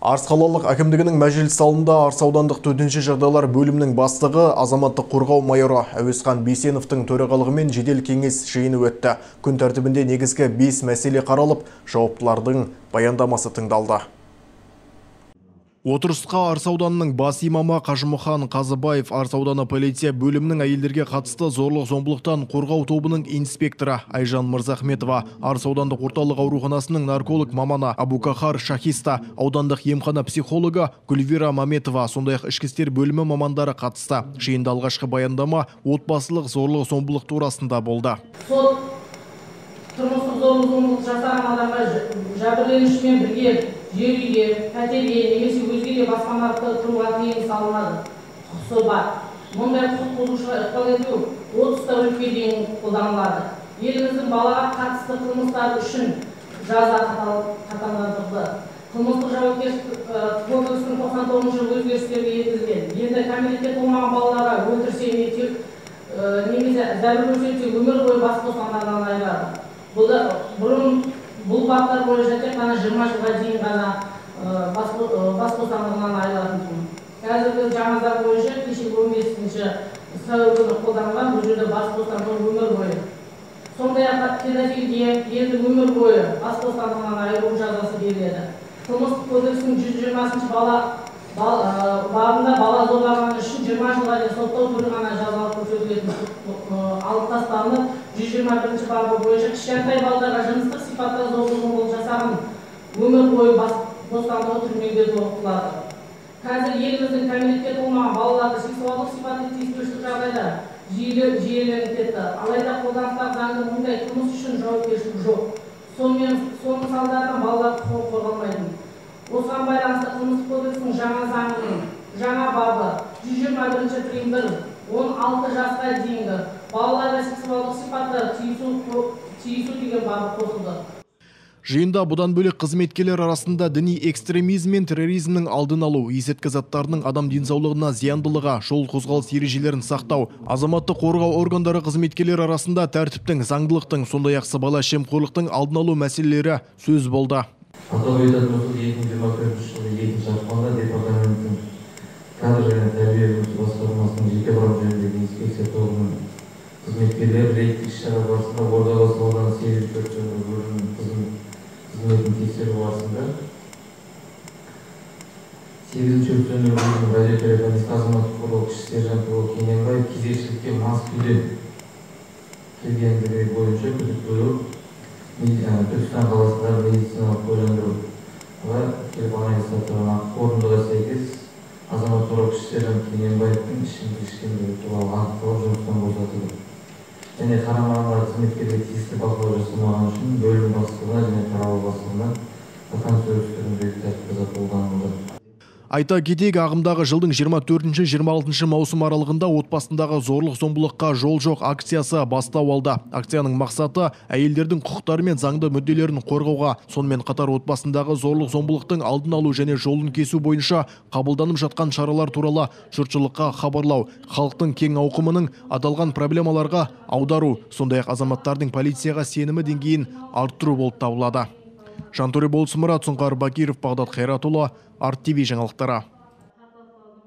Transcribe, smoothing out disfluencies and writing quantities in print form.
Арыс қалалық әкімдігінің мәжіліс залында Арыс аудандық төтенше жағдайлар бөлімінің бастығы азаматтық қорғау майоры Әуесхан Бейсеновтің төрағалығымен жедел кеңес жиыны өтті. Күн тәртібінде негізгі 5 мәселе қаралып, жауаптылардың баяндамасы тыңдалды. Отырысқа Арыс ауданының бас имамы Қажымұхан Қазыбаев, Арыс ауданы полиция бөлімінің әйелдерге қатысты зорлық-зомбылықтан қорғау тобының инспекторы Айжан Мырзахметова, Арыс аудандық орталық ауруханасының нарколог маманы Абукахар Шахиста, аудандық емхана психологы Гүлвира Маметова, сондай-ақ ішкі істер бөлімі мамандары қатысты. Жиында алғашқы баяндама отбасылық зорлық-зомбылық турасында болды. Сот тұрмыстық зорлық-зомбылық жасаған адамға жәбірленушімен бірге жер үйге, пәтерге немесе өзге де баспанада тұруға тыйым салынады құқығы бар. Мұндай құқық бұзушыға ықпал ету 30 тәулікке дейін қолданылады. Еліміздің балаға қатысты қылмыстар үшін жаза қатаңдатылды. Қылмыстық жауапкершілік кодексінің 99-шы өзгерістерге енгізілген. Енді кәмелетке толмаған балаларға өлтірсе немесе зәбір көрсетсе, өмір бойы бас бостандығынан айырады. Бұрын бұл баптар бойынша тек қана 20 жылға дейін ғана бас бостандығынан айырылатын. Қазіргі жаңа заң бойынша кешегі 15 сәуір күні қолданылған, бұл жерде бас бостандығы өмір бойы. Сондай-ақ педофилге енді өмір бойы бас бостандығынан айыру жазасы беріледі. Қылмыстық кодекстің 120-шы бабында бала зорлағаны үшін 20 жылға дейін соттау түрі ғана жазалық көрсетілетін алып тасталынып, 121-ші бабы бойынша кішкентай балдарға жыныстық сипатта зорлық-зомбылық жасаған өмір бойы бас бостандығы түрмеге тоқтатылады. Қазір еліміздің кәмелетке толмаған балаларды сексуалдық сипатта тиіспеушілік жағдайда жиіленіп кетті. Алайда қолданыстағы заңда мұндай қылмыс үшін жауапкершілік жоқ. Соның салдарынан балалар құқығы қорғалмайды. Осыған байланысты қылмыстық кодекстің жаңа заңының жаңа бабы 121-ші прим 1 16 жасқа дейінгі балаларға сексуалдық сипатта тиісу деген бабы қосылды. Жиында бұдан бөлек қызметкерлер арасында діни экстремизм мен терроризмнің алдын алу, есірткі заттарының адам денсаулығына зияндылығы, жол қозғалыс ережелерін сақтау, азаматтық қорғау органдары қызметкерлер арасында тәртіптің, заңдылықтың, сондай-ақ сыбайлас жемқорлықтың алдын алу мәселелері сөз болды. Атап өтетін болсақ, 2024 жылғы 2 ақпанда департаменттің кадр және тәрбие жұмысы басқармасының жеке құрам жөніндегі инспекция тобының қызметкерлері рейдтік іс-шара барысында Ордабасы ауданы 8 өрт сөндіру бөлімінің қызметін тексеру барысында 8 өрт сөндіру бөлімінің радиотелефонист азаматтық қорғау кіші сержанты Кененбаев кезекшілікке мас күйде келгендігі бойынша күдік қойылып, Түркістан қаласындағы медициналық куәландыруға келіп анализ тапсырған. Қорытындыға сәйкес азаматтық қорғау кіші сержант Кененбаевтың ішімдік ішкендігі туралы анықталып, жұмыстан босатылды. Және қарамағындағы қызметкерге тиісті бақылау жасамағаны үшін бөлім бастығына және қарауыл бастығына қатаң сөгіс түріндегі тәртіп жаза қолданылды. Айта кетейік, ағымдағы жылдың 24-26 маусым аралығында отбасындағы зорлық-зомбылыққа жол жоқ акциясы бастау алды. Акцияның мақсаты әйелдердің құқықтары мен заңды мүдделерін қорғауға, сонымен қатар отбасындағы зорлық-зомбылықтың алдын алу және жолын кесу бойынша қабылданып жатқан шаралар туралы жұртшылыққа хабарлау, халықтың кең ауқымының аталған проблемаларға аудару, сондай-ақ азаматтардың полицияға сенімі деңгейін арттыру болып табылады. Жантөре Болсымұрат, Сұңқар Бакиров, Бағдат Қайратұлы, Арт ТВ жаңалықтары.